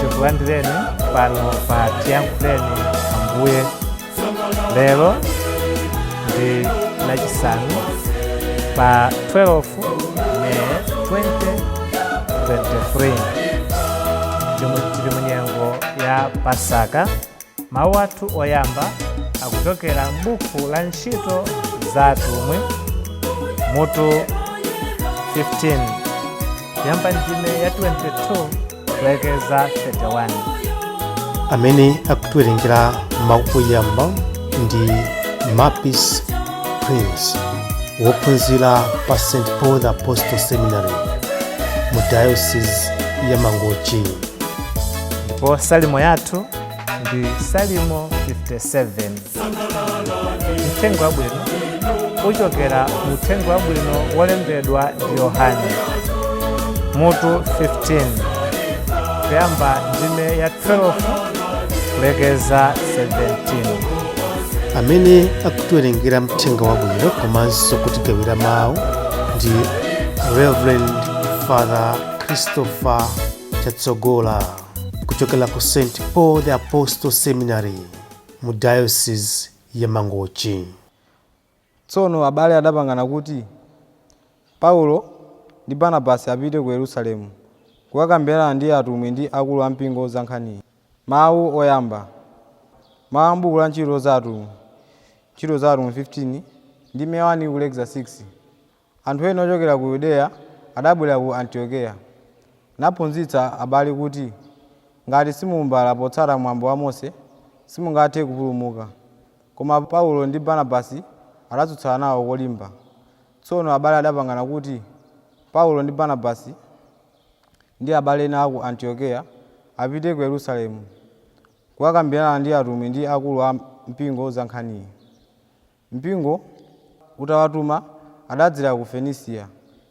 Tikulandireni pano pa Tiyankhuleni Ambuye. Lero ndi Lachisanu pa 12 May 2023. Tili mu nyengo ya Pasaka. Mawu athu oyamba akuchokera m'buku la Ntchito za Atumwi mutu 15, kuyamba ndime ya 22 kulekeza 31. Amene akutiwerengera mawu oyamba ndi Mapis Prince, wophunzira pa St Paul the Apostle Seminary mu Diocese ya Mangochi. Ndipo salimo yathu ndi Salimo 57. Mthenga Wabwino uchokera mu Uthenga Wabwino wolembedwa ndi Yohane mutu 15, kuyamba ndime ya 12 kulekeza 17. Amene akutiwerengera mthenga wabwino komanso kutigawira mawu ndi Reverend Father Christopher Chatsogola kuchokera ku St Paul the Apostle Seminary mu Diocese ya Mangochi. Tsono abale adapangana kuti Paulo ndi Barnabasi apite ku Yerusalemu kukakambirana ndi atumwi ndi akulu ampingo za nkhaniyi. Mawu oyamba. Mawu a m'buku la Ntchito za Atumwi, Ntchito za Atumwi 15, ndime 1 kulekeza 6. Anthu ena ochokera ku Yudeya adabwera ku Antiokeya, naphunzitsa abale kuti, "Ngati simuumbala potsata mwambo wa Mose, simungathe kupulumuka." Koma Paulo ndi Barnabasi adatsutsana nawo kolimba. Tsono abale adapangana kuti Paulo ndi Barnabasi ndi abale ena a ku Antiokeya apite ku Yerusalemu kukakambirana ndi atumwi ndi akulu a mpingo za nkhaniyi. Mpingo utawatuma, adadzera ku Fenisiya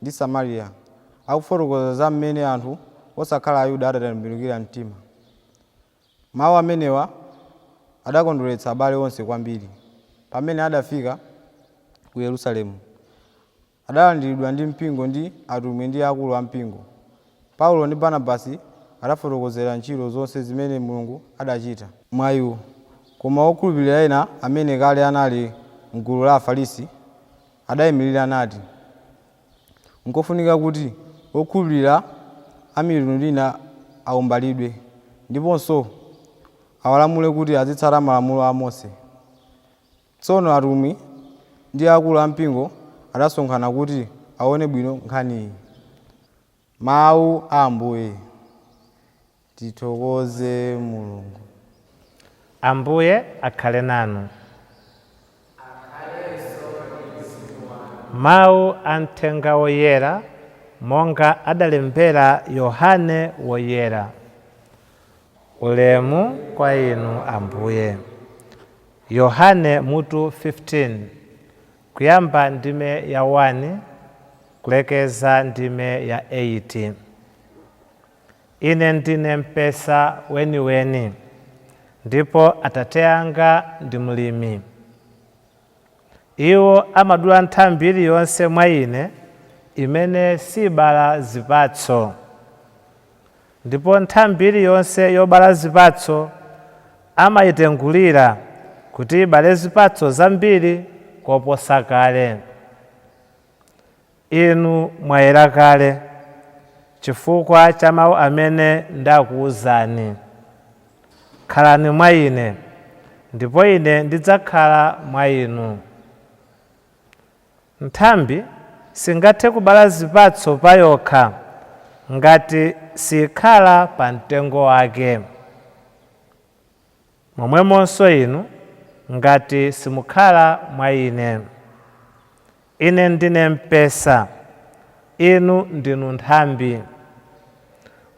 ndi Samariya, akufotokoza za mmene anthu osakhala Ayuda adatembenukira mtima. Mawu amenewa adakondweretsa abale onse kwambiri. Pamene adafika ku Yerusalemu, adalandiridwa ndi mpingo ndi atumwi ndi akulu a mpingo. Paulo ndi Barnabasi adafotokozera ntchito zonse zimene Mulungu adachita mwa iwo. Koma okhulupirira ena amene kale anali m'gulu la Afarisi adayimirira nati, "Nkofunika kuti okhulupirira a mitundu ina awumbalidwe, ndiponso awalamule kuti azitsata malamulo a Mose." Tsono atumwi ndi akulu a mpingo adasonkhana kuti aone bwino nkhaniyi. Mawu a Ambuye. Tithokoze Mulungu. Ambuye akhale nanu. Mawu a Mthenga Woyera monga adalembera Yohane Woyera. Ulemu kwa inu, Ambuye. Yohane mutu 15, kuyamba ndime ya 1 kulekeza ndime ya 8. Ine ndine mpesa weniweni, ndipo Atate anga ndi mlimi. Iwo amadula nthambi iliyonse mwa ine imene sibala zipatso, ndipo nthambi iliyonse yobala zipatso amayitengulira kuti ibale zipatso zambiri koposa kale. Inu mwayera kale chifukwa cha mawu amene ndakuwuzani. Khalani mwa ine, ndipo ine ndidzakhala mwa inu. Nthambi singathe kubala zipatso payokha ngati sikhala pa mtengo wake. Momwemonso inu, ngati simukhala mwa ine. Ine ndine mpesa, inu ndinu nthambi.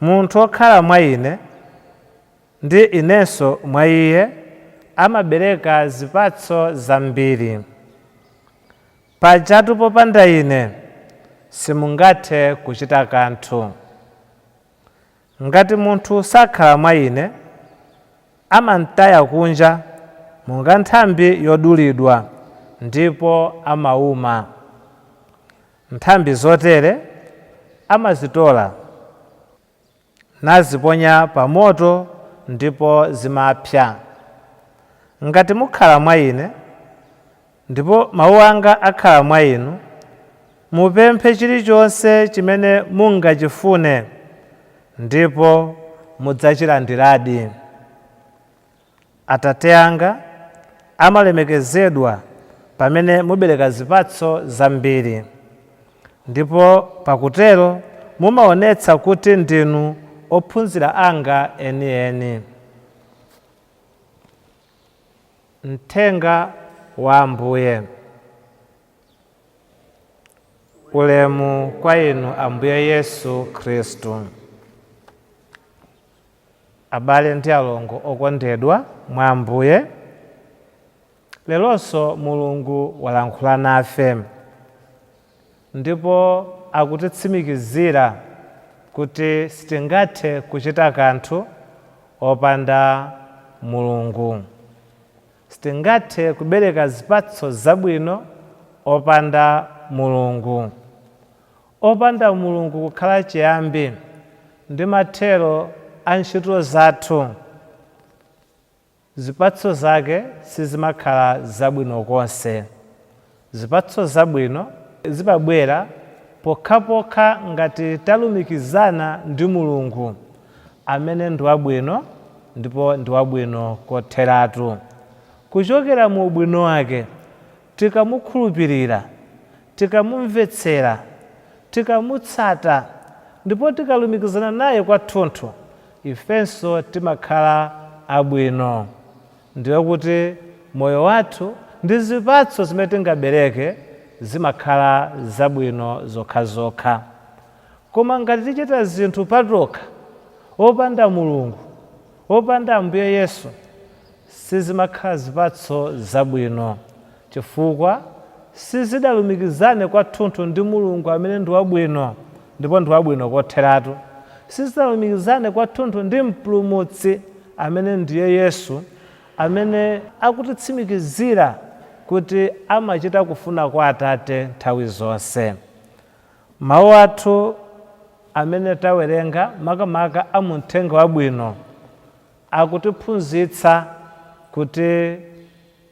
Munthu wokhala mwa ine ndi inenso mwa iye, amabereka zipatso zambiri. Pajatu popanda ine simungathe kuchita kanthu. Ngati munthu sakhala mwa ine, amamtaya kunja monga nthambi yodulidwa, ndipo amauma. Nthambi zotere amazitola naziponya pa moto, ndipo zimapsa. Ngati mukhala mwa ine, ndipo mawu anga akhala mwa inu, mupemphe chilichonse chimene mungachifune, ndipo mudzachilandiradi. Atate anga amalemekezedwa pamene mubereka zipatso zambiri, ndipo pakutero mumaonetsa kuti ndinu ophunzira anga enieni. Mthenga wa Ambuye. Ulemu kwa inu, Ambuye Yesu Khristu. Abale ndi alongo okondedwa mwa Ambuye, leronso Mulungu walankhula nafe ndipo akutitsimikizira kuti sitingathe kuchita kanthu opanda Mulungu, sitingathe kubereka zipatso zabwino opanda Mulungu. Opanda Mulungu kukhala chiyambi ndi mathero a ntchito zathu, zipatso zake sizimakhala zabwino konse. Zipatso zabwino zimabwera pokhapokha ngati talumikizana ndi Mulungu amene ndi wabwino, ndipo ndi wabwino kotheratu. Kuchokera mu ubwino wake, tikamukhulupirira, tikamumvetsera, tikamutsata, ndipo tikalumikizana naye kwathunthu, ifenso timakhala abwino. Ndiye kuti moyo wathu ndi zipatso zimene tingabereke zimakhala zabwino zokhazokha. Koma ngati tichita zinthu patokha opanda Mulungu, opanda Ambuye Yesu, sizimakhala zipatso zabwino, chifukwa sizidalumikizane kwathunthu ndi Mulungu amene ndi wabwino, ndipo ndi wabwino kotheratu. Sizidalumikizane kwathunthu ndi Mpulumutsi amene ndiye Yesu, amene akutitsimikizira kuti amachita kufuna kwa Atate nthawi zonse. Mawu athu amene tawerenga, makamaka a mu Mthenga Wabwino, akutiphunzitsa kuti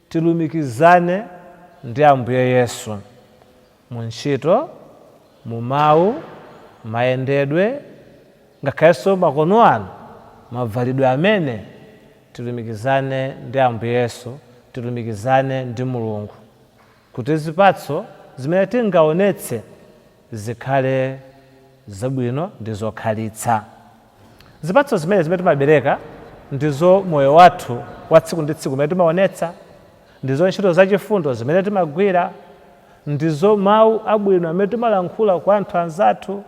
tilumikizane ndi Ambuye Yesu mu ntchito, mu mawu, mayendedwe, ngakhalenso makono ano, mavalidwe amene tilumikizane ndi Ambuye Yesu, tilumikizane ndi Mulungu, kuti zipatso zimene tingaonetse zikhale zabwino ndi zokhalitsa. Zipatso zimene timabereka ndizo moyo wathu wa tsiku ndi tsiku umene timaonetsa, ndizo ntchito zachifundo zimene timagwira, ndizo mawu abwino amene timalankhula kwa anthu anzathu.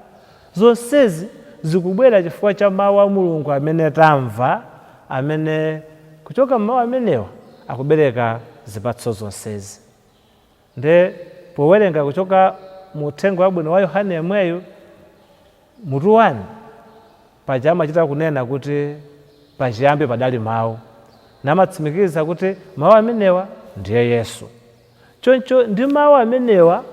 Zonsezi zikubwera chifukwa cha mawu a Mulungu amene tamva, amene kuchoka m'mawu amenewa akubereka zipatso zonsezi. Nde powerenga kuchoka mu Uthenga Wabwino wa Yohane yemweyu mutu 1, paja amachita kunena kuti pachiyambi padali mawu, namatsimikiza kuti mawu amenewa ndiye Yesu. Choncho ndi mawu amenewa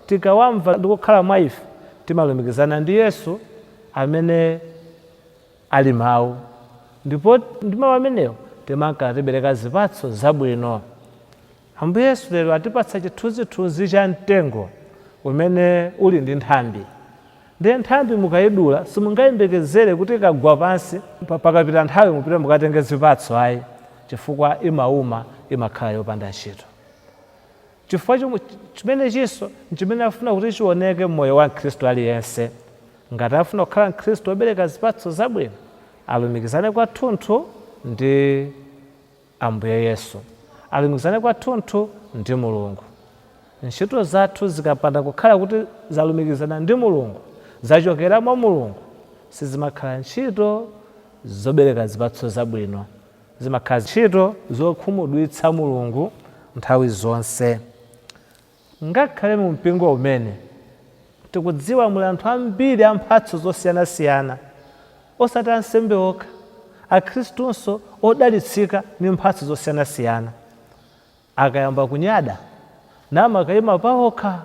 tikawamva ndi kukhala mwa ife, timalumikizana ndi Yesu amene ali mawu, ndipo ndi mawu amenewa timakhala tibereka zipatso zabwino. Ambuye Yesu lero atipatsa chithunzithunzi cha mtengo umene uli ndi nthambi. Ndiye nthambi mukayidula, simungayembekezere kuti ikagwa pansi pakapita nthawi mupite mukatenge zipatso ayi, chifukwa imauma, imakhala yopanda ntchito. Chifukwa chimene chinso nchimene afuna kuti chioneke mmoyo wa Mkhristu aliyense. Ngati afuna kukhala Mkhristu wobereka zipatso zabwino, alumikizane kwathunthu ndi Ambuye Yesu, alumikizane kwathunthu ndi Mulungu. Ntchito zathu zikapanda kukhala kuti zalumikizana ndi Mulungu, zachokera mwa Mulungu, sizimakhala ntchito Zobereka zipatso zabwino zimakhala ntchito zokhumudwitsa Mulungu nthawi zonse. Ngakhale mu mpingo umene tikudziwa muli anthu ambiri a mphatso zosiyanasiyana, osati ansembe okha, akhristunso odalitsika ndi mphatso zosiyanasiyana, akayamba kunyada namakayima paokha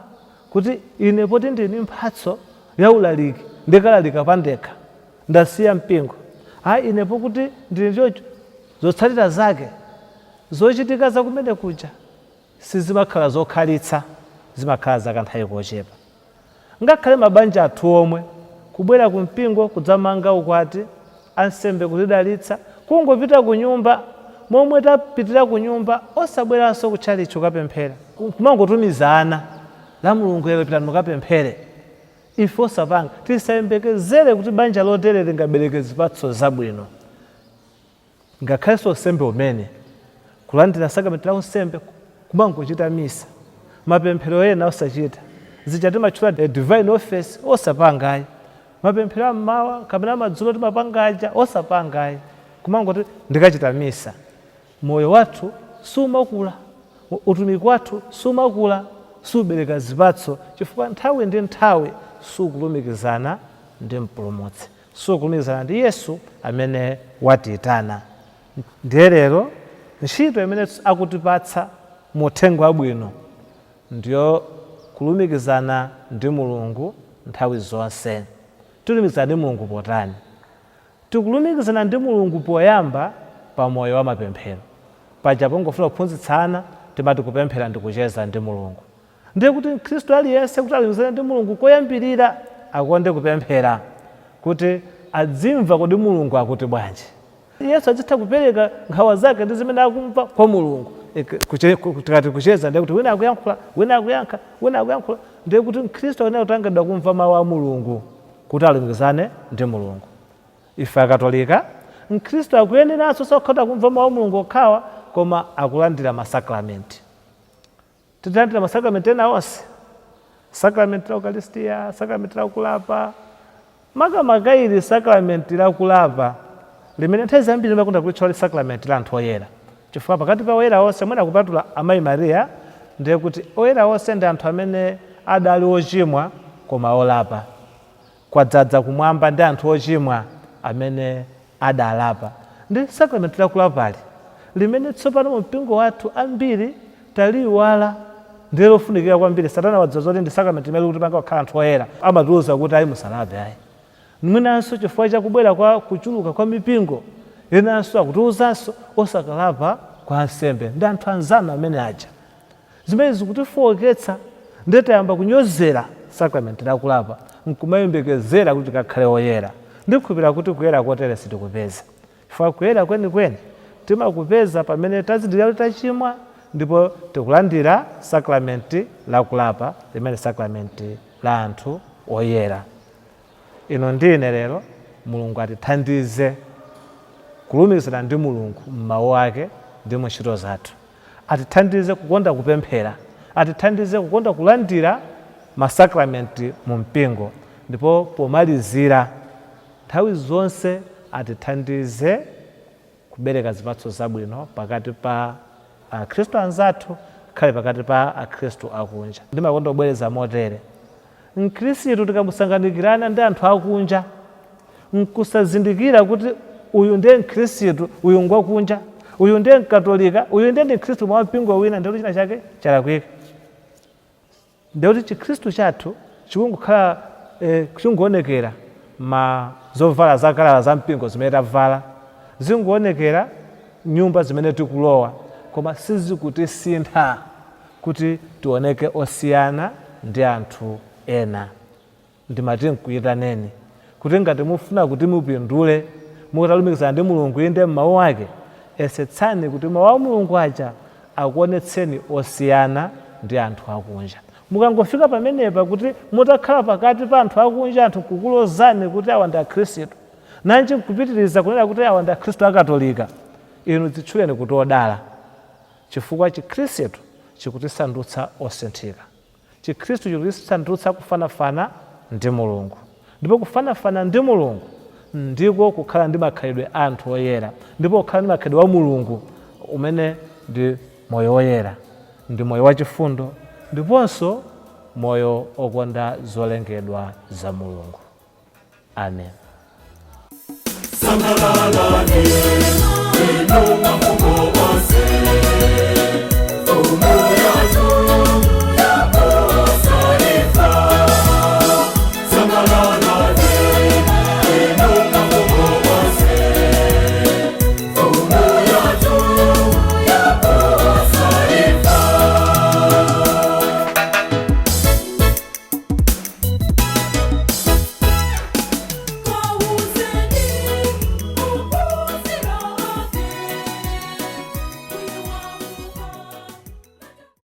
kuti ine poti ndili mphatso ya ulaliki ndikalalika pandekha, ndasiya mpingo, ayi ine pokuti ndili chocho, zotsatira zake zochitika zakumene kuja sizimakhala zokhalitsa, zimakhala zakanthawi kochepa. Ngakhale mabanja athu omwe, kubwera ku mpingo kudzamanga ukwati, ansembe kutidalitsa, kungopita ku nyumba, momwe tapitira ku nyumba osabweranso kutchalitchi kukapemphera, kumangotumiza ana la Mulungu lero pitani mukapemphere, ife osapanga. Tisayembekezere kuti banja lotere lingabereke zipatso zabwino. Ngakhalenso unsembe umene kulandira sakramenti la unsembe, kumangochita misa, mapemphero ena osachita, zija timatchula divine office osapangayi, mapemphero am'mawa kapena madzulo timapangaja osapangayi, kumangoti ndikachita misa, moyo wathu sumakula, utumiki wathu sumakula, subereka zipatso, chifukwa nthawi ndi nthawi sukulumikizana ndi Mpulumutsi, sukulumikizana ndi Yesu amene watiyitana. Ndiye lero ntchito imene akutipatsa mu uthenga wabwino ndiyo kulumikizana ndi Mulungu nthawi zonse. Tilumikizana ndi Mulungu potani? Tikulumikizana ndi Mulungu poyamba pa moyo wa mapemphero. Paja pongofuna kuphunzitsana timati kupemphera ndi kucheza ndi Mulungu. Ndiye kuti mkhristu aliyense kuti alumikizane ndi Mulungu, koyambirira akonde kupemphera kuti adzimva kodi Mulungu akuti bwanji. Yesu adzitha kupereka nkhawa zake ndi zimene akumva kwa Mulungu. Tikati kucheza ndiye kuti wina akuyankhula, wina akuyankha, wina akuyankhula. Ndiye kuti mkhristu akuyenera kutangidwa kumva mawu a Mulungu kuti alumikizane ndi Mulungu. Ife Akatolika, mkhristu akuyeneranso osakhala kumva mawu a Mulungu okhawa, koma akulandira masakramenti. Titalandira masakramenti ena onse, sakramenti la Ukaristiya, sakramenti la kulapa, makamaka ili sakramenti la kulapa limene nthawi zambiri limakonda kulitchula kuti sakramenti la anthu oyera, chifukwa pakati pa oyera onse, mwina kupatula Amayi Mariya, ndiye kuti oyera onse ndi anthu amene adali ochimwa koma olapa. Kwadzadza kumwamba ndi anthu ochimwa amene adalapa. Ndi sakramenti la kulapali limene tsopano mu mpingo wathu ambiri taliiwala, ndiye lofunikira kwambiri. Satana wadziwa zoti ndi sakramenti limene likutipanga kukhala anthu oyera, amatiuza kuti ayi, musalape ayi. Mwinanso chifukwa cha kubwera kwa kuchuluka kwa mipingo, enanso akutiuzanso osakalapa kwa ansembe ndi anthu anzanu amene aja. Zimene zikutifowoketsa, ndiye tayamba kunyozera sakramenti la kulapa nkumayembekezera kuti tikakhale oyera. Ndikhulupirira kuti kuyera kotere sitikupeza, chifukwa kuyera kwenikweni timakupeza pamene tazindikira kuti tachimwa ndipo tikulandira sakramenti la kulapa limene sakramenti la anthu oyera. Inu ndi ine lero, Mulungu atithandize kulumikizana ndi Mulungu m'mawu ake ndi mu ntchito zathu. Atithandize kukonda kupemphera, atithandize kukonda kulandira masakramenti mu mpingo, ndipo pomalizira nthawi zonse atithandize kubereka zipatso zabwino pakati pa akhristu anzathu, ngakhale pakati pa akhristu akunja. Ndimakonda kubwereza motere: mkhristu tikamusanganikirana ndi anthu akunja nkusazindikira kuti uyu ndiye mkhristu, uyu ngwakunja, uyu ndiye mkatolika, uyu ndiye ndi mkhristu mwa mpingo wina, ndiye kuti china chake chalakwika. Ndiye kuti chikhristu chathu chikungokhala chikungoonekera ma zovala zakalala za mpingo zimene tavala, zingoonekera nyumba zimene tikulowa, koma sizikutisintha kuti tioneke osiyana ndi anthu ena. Ndimati nkuyitaneni kuti ngati mufuna kuti mupindule mutalumikizana ndi Mulungu, inde m'mawu ake, yesetsani kuti mawu a Mulungu aja akuonetseni osiyana ndi anthu akunja. Mukangofika pamenepa kuti mutakhala pakati pa anthu akunja, anthu nkukulozani kuti awa ndi akhristu, nanji nkupitiriza kunena kuti awa ndi akhristu akatolika, inu dzitchuleni kuti odala, chifukwa chikhristu chikutisandutsa osinthika. Chikhristu chikutisandutsa kufanafana ndi Mulungu. Ndipo kufanafana ndi Mulungu Ndiko kukhala ndi makhalidwe a anthu oyera, ndipo kukhala ndi makhalidwe wa Mulungu umene ndi moyo woyera, ndi moyo wachifundo, ndiponso moyo okonda zolengedwa za Mulungu. Amen. Sangalalani, inu mafuko onse.